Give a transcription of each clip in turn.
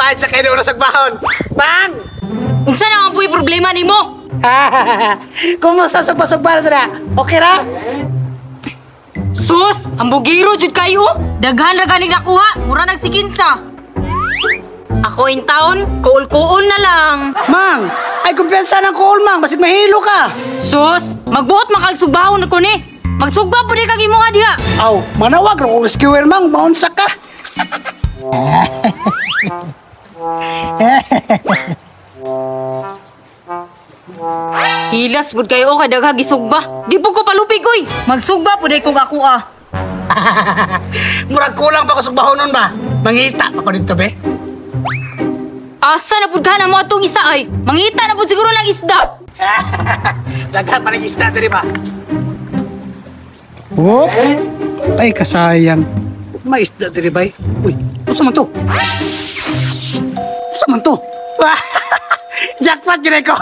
Pahit sa kayo na sagbahon. Bang! Unsa na ang puy problema nimo? Kumusta sa pasugba na? Okay ra? Sus, ang bugiro jud kayo. Daghan ra ganing nakuha, mura nagsikinsa. Ako in town, kuul-kuul na lang. Mang, ay kumpiyansa ng kuul, mang. Basig mahilo ka. Sus, magbuot makagsugbahon ko ni. Magsugba pud kag imuha diha. Aw, manawag ra kong rescuer, mang. Maunsa ka. Hilas pud kayo kay daghang gisugba. Di pud ko palupig oy. Magsugba pud kog ako ah. Murag kulang pa ko sugbahon nun ba? Mangita pa ko dito, be. Asa na pud ka na mo atong isa ay? Mangita na pud siguro ng isda. Daghan pa ng isda diri ba? Whoop! Ay, kasayang. May isda diri bay. Uy, usa man to? Usa man to? Jackpot gid ko.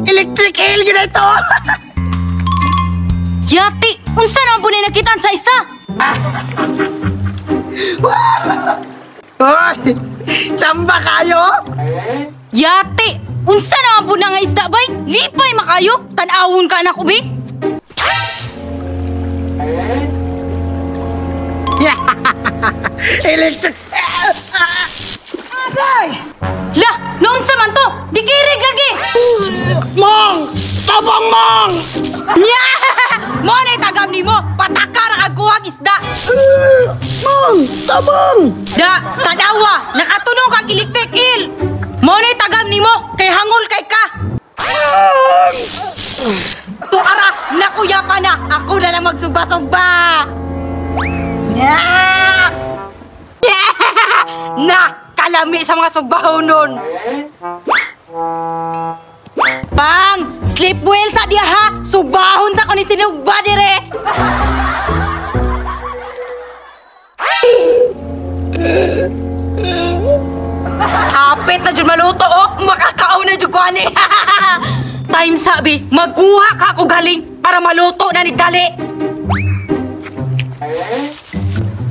Electric eel gid ito. Yati, unsa na pud nakitaan sa isa? Uy, tsamba kayo? Yati, unsa na pud na nga isda bay? Lipay makayo, tan-awon ka na ko bi. Electric. Agay! La, naunsa man to? Dikirig lagi. Mang! Tabang, mang! Nya! Mo na tagam nimo, pataka ra kag kuhag isda. Mang! Tabang! Da, tanawa, nakatunong kag electric eel. Mo na tagam nimo, kay hangol kay ka. Tuara, nakuya pa na. Ako na lang magsugba-sugba. Yeah! Yeah! Na, kalami sa mga sugbahon nun. Pang, sleep well sa diha ha. Sugbahon sa kunin sinugba dire. Hapit na jud maluto oh. Makakaon na jud ko ani. Time sabi, magkuha ka ako galing para maluto na ni dali.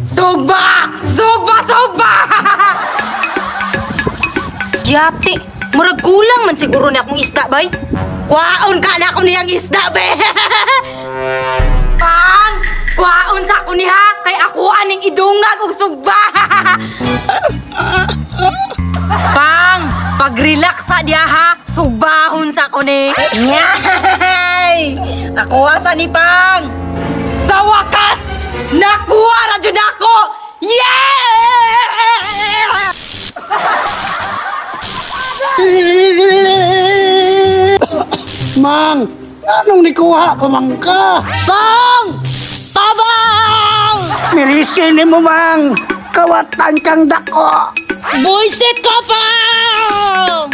Sugba! Sugba! Sugba! Yati, murag kulang man siguro na akong isda, bay. Kuhaon ka na ako niyang isda, bay. Pang, kuhaon sa ako niha, kay ako aning idungag og sugba. Pang, pag-relax sa diya ha, sugbahon sa ako ni. Nyay! Nakuha sa ni Pang. Sa wakas, nakuha ra jud ako. Yeah! Mang, anong nikuha pa mang ka? Pang! Tabang! Mirisin mo, mang. Kawatan kang dako. Buisit ka, Pang!